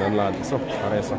an la ni saw RS a.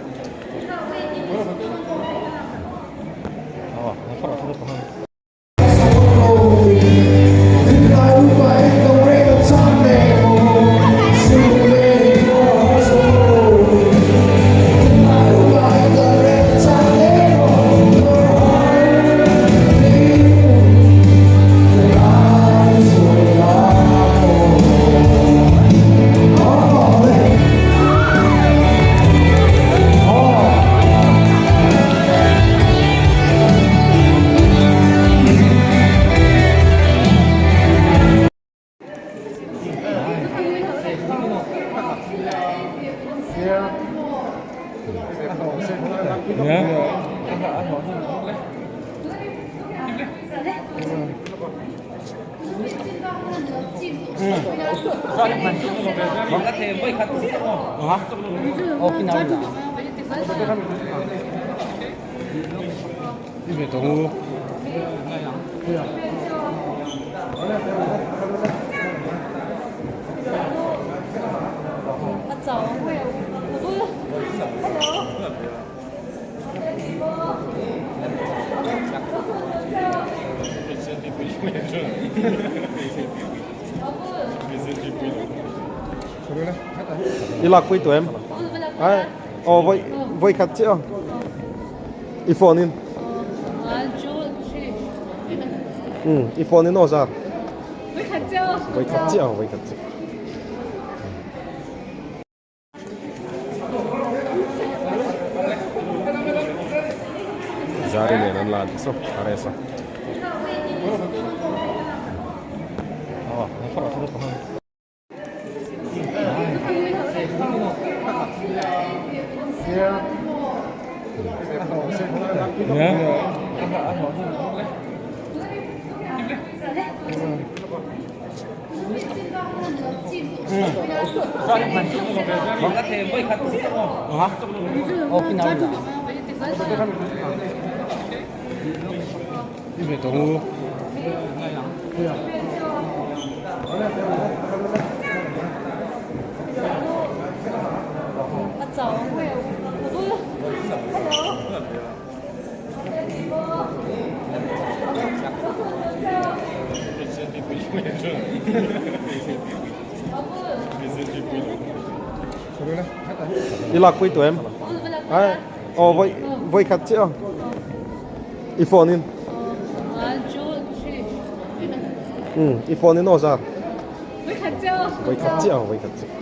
I lak pui tawh em? Ai aw vawi vawi khat chiah aw i phone in um i phone in aw zar vawi khat chiah aw vawi khat chiah. Zari nen an la ni saw RS a. I lak pui tawh em? Ai aw vawi vawi khat chiah aw i phone in um i phone in aw zar vawi khat chiah aw vawi khat chiah.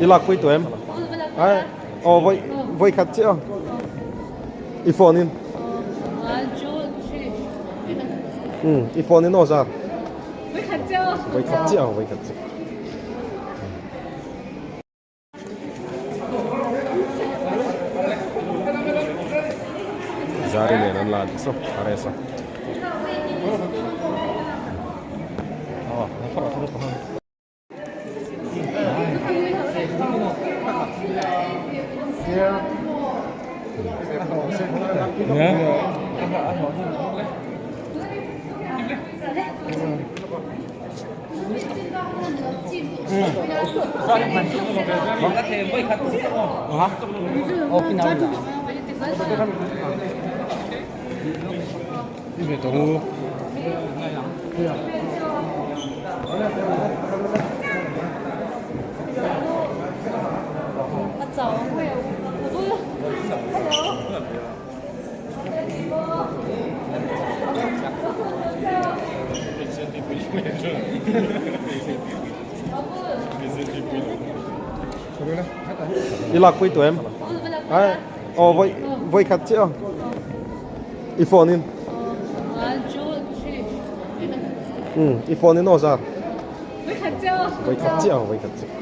I lakpui tawh em? Ai aw vawi vawi khat chiah aw. I phone in. Um i phone in aw zar. Vawi khat chiah aw vawi khat chiah. Zari nen an la nih saw a rest a. I lakpui tawh em? Ai aw vawi vawi khat chiah aw. I phone in. Um i phone in aw zar. Vawi khat chiah aw vawi khat chiah.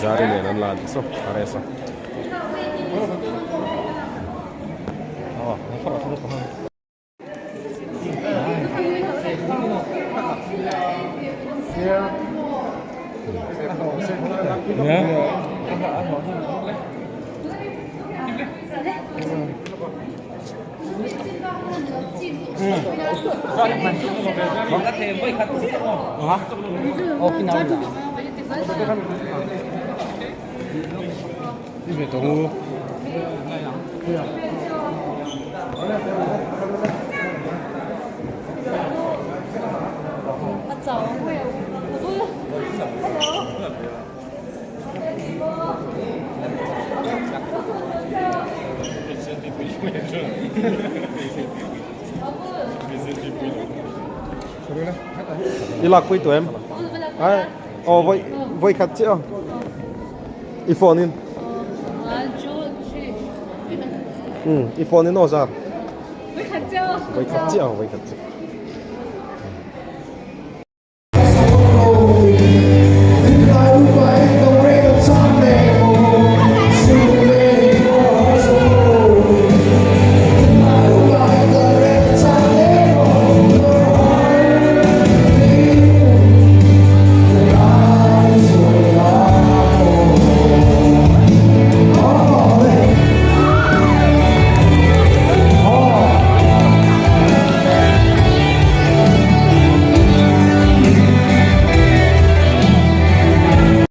Zari nen an la nih saw a rest a. I lakpui tawh em? Ai aw vawi vawi khat chiah aw. I phone in. Um i phone in aw zar. Vawi khat chiah aw vawi khat chiah.